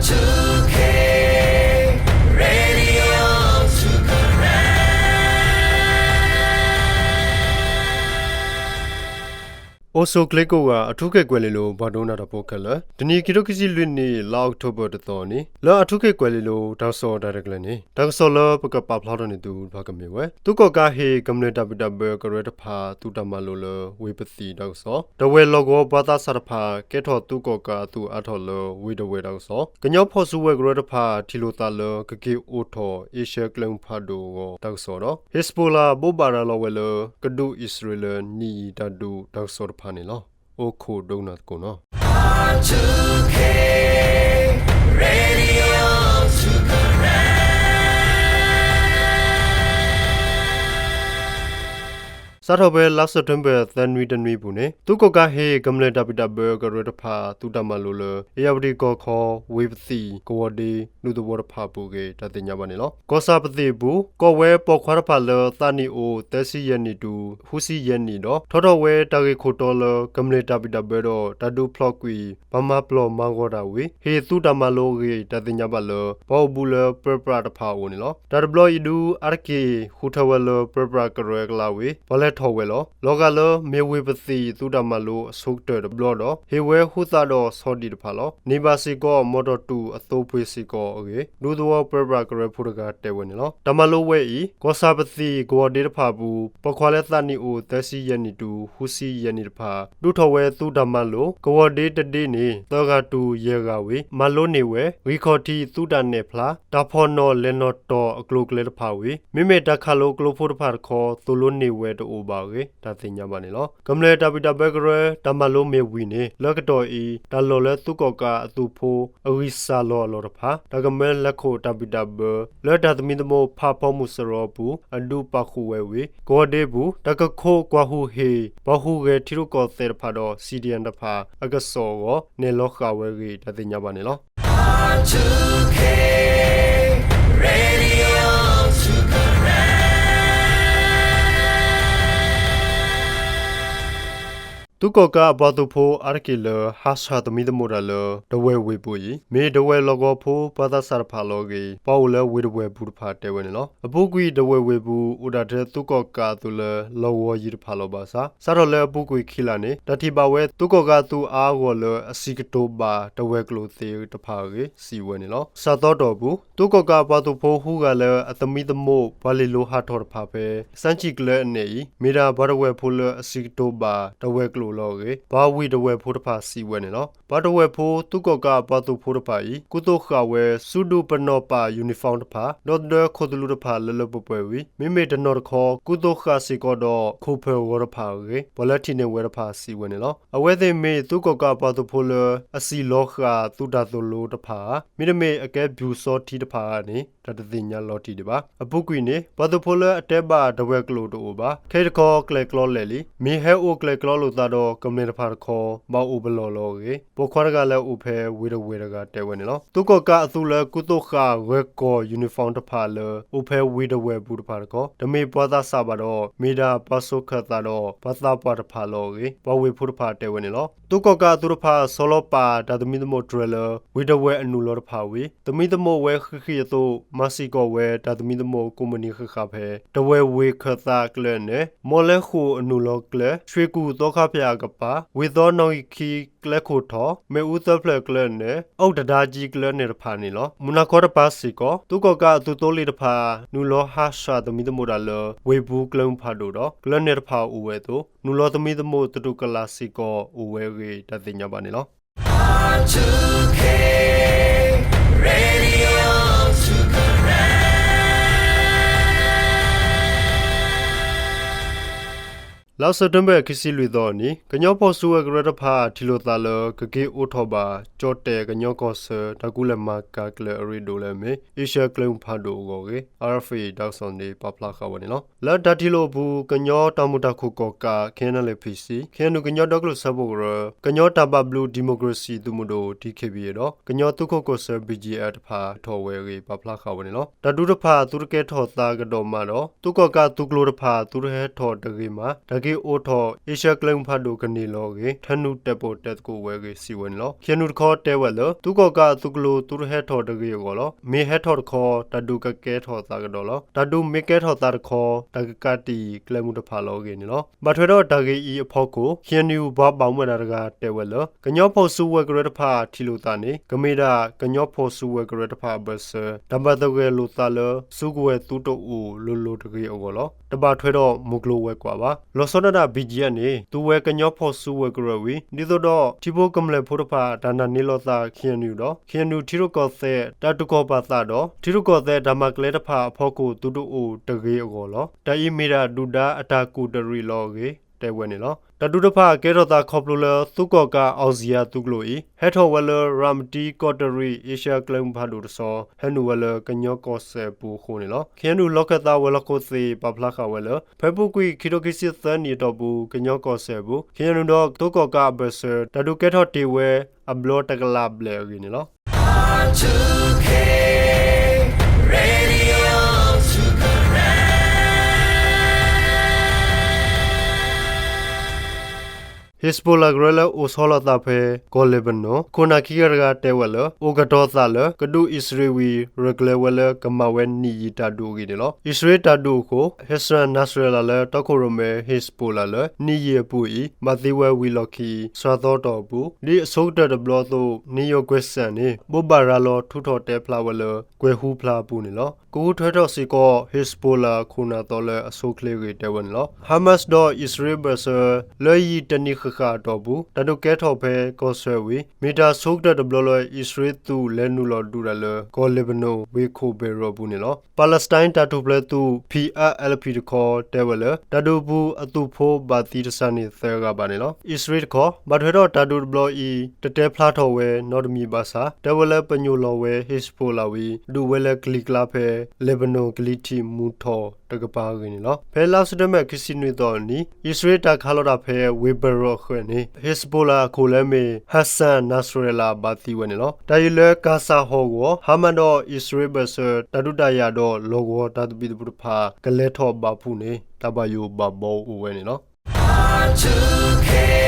two K Radio two Karen အိၣ်ဆူၣ်ချ့ကိးဂၤ အထူၣ်က့ၤကွဲၤလ့လိၤ ပှၤဒိကနၣ်တၢ်ဖိခဲလၢာ်, တနံၤခံကထိခံဆံလွံၢ်နံၣ် လါအီးကထိဘၢၣ်တသီအနံၤ လၢအထူၣ်က့ၤကွဲၤလ့လိၤ တၢ်ကစီၣ်တၢ်ရဲၣ်တၢ်ကျဲၤန့ၣ် တၢ်ကစီၣ်လၢပကပာ်ဖျါထီၣ်န့ၢ်သုတဖၣ်ကမ့ၢ်ဝဲ သုးကီၣ်ကးဟ့ၣ် ကမျၢၢ်တၢ်ဘံၣ်တၢ်ဘၢကရၢတဖၣ် သုးတၢ်မၤလိလၢဝ့ၢ်ပသံၣ်တၢ်ကစီၣ်, တဝဲၢ်လီၢ်ကဝီၤပှၤသးစၢ်တဖၣ် ကဲထီၣ်သုးကီၣ်ကးအသုးအါထီၣ်လၢဝ့ၢ်ဒဝဲၢ်တၢ်ကစီၣ်, ကညီဖီၣ်စုကဝဲၤကရၢတဖၣ် ထံၣ်လိာ်သးလၢကက့ၤအိၣ်ထီၣ် အ့ရှၢၣ်ကျဲမုၢ်ဖးဒိၣ်အဂီၢ်တၢ်ကစီၣ်ဒီး ဟ့းစဘိလၤ ဘိးဘၣ်ရၤလီၤဝဲလၢ ကဒုးအံၣ်စရ့လး နံၣ်ယံာ်တၢ်ဒုးတၢ်ကစီၣ်တဖၣ်န့ၣ်လီၤ. အိၣ်ခိးဒိကနၣ်သကိးနီၤ. စးထီၣ်ဖဲလါစဲးပထ့ဘၢၣ် သၢနွံတနွံအပူၤန့ၣ် သုးကီၣ်ကးဟ့ၣ် ကမျၢၢ်တၢ်ဘံၣ်တၢ်ဘၢကရၢတဖၣ် သုးတၢ်မၤလိလၢ အ့ၣ်ယၣ်ဝတံၣ်ကီၢ်ခီ ဝ့ၢ်ပသံၣ် ကဝီၤဒ့ ဒူသဝီတဖၣ်အပူၤအဂ့ၢ် တၢ်သ့ၣ်ညါဘၣ်န့ၣ်လီၤ. ကီၢ်ဆၣ်ပသံၣ်အပူၤ ကိးဝဲပိာ်ခွါတဖၣ်လၢသးနံၣ်အိၣ် သၢဆံယဲၢ်နံၣ်တုၤ ဃုဆံယဲၢ်နံၣ်ဒီး ထီထီၣ်ဝဲတၢ်ဂ့ၢ်ခိၣ်တီလၢ ကမျၢၢ်တၢ်ဘံၣ်တၢ်ဘၢဒီး တၢ်ဒုးဖျိးကွံာ် ပှၤမၤပျီၢ်မၤဂီၤတၢ်ဝံၤ ဟ့ၣ်သုးတၢ်မၤလိအဂ့ၢ် တၢ်သ့ၣ်ညါဘၣ်လၢ ပှၤအိၣ်ဘူးလၢပၢပြးတဖၣ်အအိၣ်န့ၣ်လီၤ. တၢ်တဘျီအံၤဒု အါတက့ၢ် ဃုထၢဝဲလၢပၢပြးကရၢအကျါဝံၤ ပှၤလဲၤထီၣ်ဝဲလီၤ. လီၤဂာ်လၢ မ့ၢ်ဝ့ၢ်ပသံၣ်သုးတၢ်မၤလိအဆိကတၢၢ်တဘျီဒီး ဟ့ၣ်ဝဲဟူသးဒီးဆီဒံၣ်တဖၣ်လီၤ. န့ၢ်ဘၣ်စ့ၢ်ကီး မီတီၢ်တူၢ်အသိပှ့ၤစ့ၢ်ကီးအဂ့ၢ် ဒူသဝီပၢပြးကရၢဖိတဂၤတဲဝဲန့ၣ်လီၤ. တၢ်မၤလိဝဲအံၤ ကီၢ်ဆၣ်ပသံၣ် ကဝီၤဒ့တဖၣ်အပူၤ ပိာ်ခွါလၢသးနံၣ်အိၣ် သၢဆံယဲၢ်နံၣ်တုၤ ဃုဆံယဲၢ်နံၣ်တဖၣ် ဒုးထီၣ်ဝဲသုးတၢ်မၤလိ ကဝီၤဒ့တဒ့န့ၣ် သၢဂၤတုၤယဲၢ်ဂၤဝံၤ မၤလိန့ၢ်ဝဲ ဂံၢ်ခီၣ်ထံးသုးတၢ်နဲၣ်ဖျါ တၢ်ဖီၣ်နီၣ်လဲၤနီၣ်တီၢ်အကျိၤအကျဲတဖၣ်ဝံၤ မ့မ့ၢ်တၢ်ခးလိကျိဖိတဖၣ်တခီ သိၣ်လိန့ၢ်ဝဲတအိၣ်ဘၣ်အဂ့ၢ် တၢ်သ့ၣ်ညါဘၣ်န့ၣ်လီၤ. ကမျၢၢ်တၢ်ဘံၣ်တၢ်ဘၢကရၢ တၢ်မၤလိမ့ၢ်ဝံၤန့ၣ် လၢကတီၢ်အံၤ တၢ်လီၢ်လၢသုးကီၣ်ကးအသုးဖိ အဂံၢ်စၢ်လီၤအလီၢ်တဖၣ် တၢ်ကမၢလဲၤခိၣ်တၢ်ဘံၣ်တၢ်ဘၢ လၢတၢ်သမံသမိးဖးဖီမုၢ်စရီအပူၤ အဒုးပာ်ဃုာ်ဝဲဝံၤ ကဝီၤဒ့အပူၤ တၢ်ကခိးကွၢ်ဟူးဟ့ၣ် ပှၤဟူးဂဲၤထံရူၢ်ကီၢ်သဲးတဖၣ်ဒီး CDM တဖၣ် အကစီၣ်အဂီၢ် နဲၣ်လီၤဃာ်ဝဲအဂ့ၢ် တၢ်သ့ၣ်ညါဘၣ်န့ၣ်လီၤ. သုးကီၣ်ကးအပှၤသုးဖိအါတက့ၢ်လၢ ဟးဆှဲးသမံသမိးတၢ်လၢ ဒဝဲၢ်ဝ့ၢ်ပူၤအံၤ မ့ၢ်ဒဝဲၢ်လီၢ်ကဝီၤဖိ ပှၤသးစၢ်တဖၣ်လီၤအဂ့ၢ် ပှၤအိၣ်လၢဝ့ၢ်ဒဝဲၢ်ပူၤတဖၣ်တဲဝဲန့ၣ်လီၤ. အပူၤကွံာ်ဒဝဲၢ်ဝ့ၢ်ပူၤ အိၣ်ဒၣ်ထဲသုးကီၣ်ကးအသုးလၢ လီၢ်ကဝီၤယံၤတဖၣ်လီၤဘၣ်ဆၣ် စးထီၣ်လၢအပူၤကွံာ်ခံလါန့ၣ် တၢ်ထံၣ်ဘၣ်ဝဲသုးကီၣ်ကးအသုးအါအဂီၢ်လၢ အစံးကတိၤဘၣ်ဒဝဲၢ်ကျိာ်သ့တဖၣ်အဂ့ၢ် စံးဝဲန့ၣ်လီၤ. စးသီတီၢ်အပူၤ သုးကီၣ်ကးအပှၤသုးဖိဟူးဂၤလၢအသမံသမိး ပှၤလ့ၤလိဟးထီၣ်တဖၣ်ဖဲ စၣ်ကၠံၣ်ကျၢအနဲၣ်အံၤ မ့ၢ်ဒၣ်ပှၤဒဝဲၢ်ဖိလၢအစံးကတိၤဘၣ်ဒဝဲၢ်ကျိာ်လီၤအဂ့ၢ် ပှၤဝ့ၢ်ဒဝဲၢ်ဖိတဖၣ်စံးဝဲန့ၣ်လီၤ. ပှၤဒဝဲၢ်ဖိ သုးကီၣ်ကးအပှၤသုးဖိတဖၣ်အံၤ ကူသိးဃာ်ဝဲ စုဒုၣ်ပနီၣ်ပာ် uniform တဖၣ် ဒီသဒၢခိၣ်သလုးတဖၣ်လၢလၢပှဲၤပှဲၤဝံၤ မ့မ့ၢ်တနီၤတခီ ကူသိးဃာ်စ့ၢ်ကီးဒီး ခိၣ်ဖၢၣ်ဂီၤတဖၣ်အဂ့ၢ် ပှၤလၢထံၣ်န့ၢ်ဝဲတဖၣ်စံးဝဲန့ၣ်လီၤ. အဝဲသ့ၣ်မ့ၢ်သုးကီၣ်ကးအပှၤသုးဖိလၢ အစံၣ်လီၤဃာ်သုးတၢ်သိၣ်လိတဖၣ်ဧါ မ့တမ့ၢ်အကဲပျူစောထီးတဖၣ်ဧါန့ၣ် တၢ်တသ့ၣ်ညါလီၤတံၢ်ဒံးဘၣ်. အပူၤကွံာ်န့ၣ် ပှၤသုးဖိလၢအတဲဘၣ်ဒဝဲၢ်ကျိာ်တအိၣ်ဘၣ်. ခဲအံၤတခီကျဲၣ်ကျီလဲၣ်လံ. မ့ၢ်ဟဲအိၣ်ကျဲၣ်ကျီလိာ်သးဒီးကမျၢၢ်တဖၣ်တခီ ဘၣ်အိၣ်ပလီၢ်လီၤအဂ့ၢ် ပိာ်ခွါတဂၤလၢအအိၣ်ဖဲဝ့ၢ်ဒဝဲၢ်တဂၤတဲဝဲန့ၣ်လီၤ. သုးကီၣ်ကးအသုးလၢကူသိးဃာ်ဂၢၤကီၢ် uniform တဖၣ်လၢ အိၣ်ဖဲဝ့ၢ်ဒဝဲၢ်ပူၤတဖၣ်တခီ တမ့ၢ်ပှၤသးစၢ်ဘၣ်ဒီး မ့ၢ်ဒၣ်ပှၤစိာ်ခၢၣ်သးဒီးပှၤသးပှၢ်တဖၣ်လီၤအဂ့ၢ် ပှၤဝ့ၢ်ဖိတဖၣ်တဲဝဲန့ၣ်လီၤ. သုးကီၣ်ကးအသုးတဖၣ်ဆီလီၤပာ်တၢ်သမံသမိးတြဲၤလၢ ဝ့ၢ်ဒဝဲၢ်အနုာ်လီၤတဖၣ်ဝံၤ သမံသမိးဝဲဃံးဃံးအသိး မၤစ့ၢ်ကီးဝဲတၢ်သမံသမိးကိးမုၢ်နံၤဃၣ်ဃၣ်ဖဲ ဒဝဲၢ်ဝ့ၢ်ခၢၣ်သးကျၢၢ်အနၢ်, မီၣ်လဲဃိၣ်အနုာ်လီၤကျဲ, ရွှေကူ သီခါဖၠၣ်အကပၤ, ဝ့ၢ်သီနီၣ်ဂံၢ်ခံကျဲခိၣ်ထီၣ်, မ့ၣ်အူသၢဖျၢၣ်ကျၢၢ်အနၢ်, အိၣ်တဒါကံကျၢၢ်အနၢ်တဖၣ်န့ၣ်လီၤ. မုၢ်နၤခီတပၤစ့ၢ်ကီး သုးကီၣ်ကးအသုးသိလ့ၣ်တဖၣ် နုာ်လီၤဟးဆှဲးသမံသမိးတၢ်လၢ ဝ့ၢ်ပူၤကျဲမုၢ်ဖးဒိၣ်ဒီး ကျၢၢ်အနၢ်တဖၣ်အိၣ်ဝဲအသိး နုာ်လီၤသမံသမိးသတူၢ်ကလာ်စ့ၢ်ကီးအိၣ်ဝဲအဂ့ၢ် တၢ်သ့ၣ်ညါဘၣ်န့ၣ်လီၤ. လါစဲးပထ့ဘၢၣ် ခံဆံလွံၢ်သီအနံၤ ကညီဖီၣ်စုကဝဲၤကရၢတဖၣ် ထံၣ်လိာ်သးလၢ ကက့ၤအိးထီၣ်ဘၣ် ကၠီၣ်တဲၣ်ကညီကီၢ်ဆၢ တၢ်ကူၣ်လဲၤမၤကၤကျၢၤအရ့ဒိၣ်လၢအမ့ၢ် အ့ရှၢၣ်ကျဲမုၢ်ဖးဒိၣ်အဂီၢ်အဂ့ၢ် RFA တၢ်ကစီၣ်န့ၣ် ပာ်ဖျါဃာ်ဝဲန့ၣ်လီၤ. လၢတၢ်ထံၣ်လိာ်အပူၤ ကညီတၢ်မုာ်တၢ်ခုၣ်ကီၣ်ကး KNLA PC, KNU ကညီဒီကလုာ်စၢဖှိၣ်ကရၢ, ကညီတၢ်ဘၣ်ဘျုးဒံၣ်မိၣ်ကရ့ၣ်စံၣ်သုးမုၢ်ဒိၣ် DKBA ဒီး ကညီသုးခိးကီၢ်ဆၢ BGF တဖၣ် ဟဲထီၣ်ဝဲအဂ့ၢ် ပာ်ဖျါဃာ်ဝဲန့ၣ်လီၤ. တၢ်ဒုးတဖၣ်သုတကဲထီၣ်သးကဒီးမးဒီး သုးကီၣ်ကးသုးကျိၤတဖၣ် သုတဟဲထီၣ်တဂ့ၤမး တၢ်က့ အိးထီၣ် အ့ရှၢၣ်ကျဲမုၢ်ဖးဒိၣ်ကန့ၢ်လီၤအဂ့ၢ် ထၢနုာ်တဲာ်ပိာ်တဲသကိးဝဲအဂ့ၢ် စံးဝဲန့ၣ်လီၤ. ခ့ၣ်အဲၣ်ယူၣ်တခီ တဲဝဲလၢ သုးကီၣ်ကးအသုးကျိၤ သုတဟဲထီၣ်တဂ့ၤအဂီၢ်လီၤ. မ့ၢ်ဟဲထီၣ်တခီ တၢ်ဒုးကကဲထီၣ်သးကဒီးလီၤ. တၢ်ဒုးမ့ၢ်ကဲထီၣ်သးတခီ တၢ်ကကးတံာ်ကျဲမုၢ်တဖၣ်လီၤအဂ့ၢ်န့ၣ်လီၤ. ဘၣ်ထွဲဒီးတၢ်ဂ့ၢ်အံၤအဖီခိၣ် ခ့ၣ်အဲၣ်ယူၣ်ပှၤဘၣ်မူဘၣ်ဒါတဂၤတဲဝဲလၢ ကညီဖီၣ်စုကဝဲၤကရၢတဖၣ်ထံၣ်လိာ်သးန့ၣ် ကမ့ၢ်ဒၣ်ကညီဖီၣ်စုကဝဲၤကရၢတဖၣ်အဘၢၣ်စၢၤ တၢ်ဘၣ်သဂၢၢ်လိာ်သးလၢ စုကဝဲၤသုတအိၣ်လိၤလိၤတဂ့ၤအဂီၢ်လီၤ. တဘၣ်ထွဲဒီးမုၢ်ကျိၤဝဲၤကွာ်ဘၣ်. လီၤဆီဒၣ်တၢ် ဘီၣ်ကၠံၣ်အၣ်န့ၣ် သူဝဲကညီဖီၣ်စုကဝဲၤကရၢဝံၤ ဒ်သိးဒီး ထံဖိကမျၢၢ်ဖိတဖၣ် တၢ်နာ်န့ၢ်လိာ်သး ခ့ၣ်အဲၣ်ယူၣ်ဒီး ခ့ၣ်အဲၣ်ယူၣ်ထံရူၢ်ကီၢ်သဲး တၢ်တူၢ်ကီၢ်ပာ်သးဒီး ထံရူၢ်ကီၢ်သဲးတၢ်မၤကျဲတဖၣ်အဖီခိၣ် သုတအိၣ်တဂ့ၤအဂီၢ်လီၤ. တၢ်အံၤမ့ၢ်ဒၣ်ဒုၣ်ဒါအတၢ်ကူၣ်တရံးလီၤအဂ့ၢ် တဲဝဲန့ၣ်လီၤ. တၢ်ဒုးတဖၣ်ကဲထီၣ်သးခီဖျိလၢ သုးကီၣ်ကး အောင်ဇေယျ သုးကျိၤအံၤ ဟဲထီၣ်ဝဲလၢ ရၤမတံကီးတရံး အ့ရှၢၣ်ကျဲမုၢ်ဖးဒိၣ်တဆီ ဟဲနုာ်ဝဲလၢကညီကီၢ်စဲၣ်အပူၤအဃိန့ၣ်လီၤ. ခ့ၣ်အဲၣ်ယူၣ်လီၢ်ခၢၣ်သးဝဲၤလီၢ်ခိၣ်သ့ၣ် ပာ်ဖျါဃာ်ဝဲလၢ ဖဲအပူၤကွံာ် ခံထိခံဆံသၢနံၣ်အတီၢ်ပူၤ ကညီကီၢ်စဲၣ်အပူၤ ခ့ၣ်အဲၣ်ယူၣ်ဒီးသုးကီၣ်ကးအဘၢၣ်စၢၤ တၢ်ဒုးကဲထီၣ်တ့ၢ်ဝဲ အဘျီတကလးဘျဲၣ်အဂ့ၢ်န့ၣ်လီၤ. ဟ့းစဘိလးကရၢလၢအိၣ်ဆီလီၤသးဖဲ ကီၢ်လဲၣ်ပနိၣ် ခိၣ်နၢ်ခံဂၤတဂၤတဲဝဲလၢ အိၣ်ကတီၤသးလၢ ကဒုးအံၣ်စရ့လးဝံၤ ရဲၣ်ကျဲၤဝဲလၢကမၤဝဲနံၣ်ယံာ်တၢ်ဒုးအဂ့ၢ်န့ၣ်လီၤ. အံၣ်စရ့လးတၢ်ဒုးအဃိ ဟ့းစၢၣ်နၣ်စရဲလးလၢ တီခိၣ်ရိၣ်မဲ ဟ့းစဘိလးလၢ နံၣ်ယံာ်အပူၤအံၤ ဘၣ်သံဝဲဝံၤလီၢ်ခံ စှၤသီတီၢ်အပူၤ ဒ်အဆိကတၢၢ်တဘျီအသိး နယူး ကွဲးစၣ်န့ၣ် ဘိးဘၣ်ရၤလီၤထုးထီၣ်တဲဖျါဝဲလၢ ကွဲၤဟူဖျါအပူၤန့ၣ်လီၤ. ကဃုထၢထီၣ်စ့ၢ်ကီး ဟ့းစဘိလးအခိၣ်နၢ်သီလၢအဆိအချ့အဂ့ၢ်တဲဝဲန့ၣ်လီၤ. ဟါမးစ်ဒီးအံၣ်စရ့လးဘၢၣ်စၢၤ လၢယံာ်တနံၣ်ဃၣ်ဃၣ်အတီၢ်ပူၤ တၢ်ဒုးကဲထီၣ်ဖဲကီၢ်ဆၢဝံၤ မ့ၢ်တၢ်ဆိကတၢၢ်တဘျီလၢ အံၣ်စရ့လးသုးလဲၤနုာ်လီၤဒုးတၢ်လၢ ကီၢ်လဲၣ်ပနိၣ် ဝ့ၢ်ခိၣ်ဘဲၣ်ရီအပူၤန့ၣ်လီၤ. ပၤလဲးစတၢၣ်တၢ်ထူၣ်ဖျဲးသုး ဖံးအါ အဲလ်ပံၣ် တခီ တဲဝဲလၢ တၢ်ဒုးအပူၤအသုးဖိဘၣ်သံတစှၤန့ၢ်သၢဂၤဘၣ်န့ၣ်လီၤ. အံၣ်စရ့လးတခီ ဘၣ်ထွဲဒီးတၢ်ဒုးတဘျီအံၤ တတဲဖျါထီၣ်ဝဲနီတမံၤဘၣ်ဆၣ် တဲဝဲလၢပညိၣ်လီၤဝဲ ဟ့းစဘိလးဝံၤ ဒုးဝဲလၢကလံၤကျါဖဲ လဲၣ်ပနိၣ်ကလံၤထံးမုၢ်ထီၣ်တကပၤအဂ့ၢ်န့ၣ်လီၤ. ဖဲလါစဲးပထ့ဘၢၣ် ခံဆံနွံသီအနံၤ အံၣ်စရ့လးတၢ်ခးလီၤတၢ်ဖဲ ဝ့ၢ်ဘဲၣ်ရီအဃၢၤန့ၣ် ဟ့းစဘိလးအခိၣ်လၢအမ့ၢ် ဟးစၣ်နၣ်စရဲလး ဘၣ်သံဝဲန့ၣ်လီၤ. တၢ်အံၤလၢကၤစၢ်ဟီၣ်ကဝီၤ ဟါမးဒီးအံၣ်စရ့လးဘၢၣ်စၢၤ တၢ်ဒုးတၢ်ယၤဒီးလီၢ်ကဝီၤတၢ်သဘံၣ်သဘုၣ်တဖၣ် ကလဲၤထီၣ်ဘၣ်ဖုးန့ၣ် တၢ်ဘၣ်ယိၣ်ဘၣ်ဘီအိၣ်ဝဲန့ၣ်လီၤ.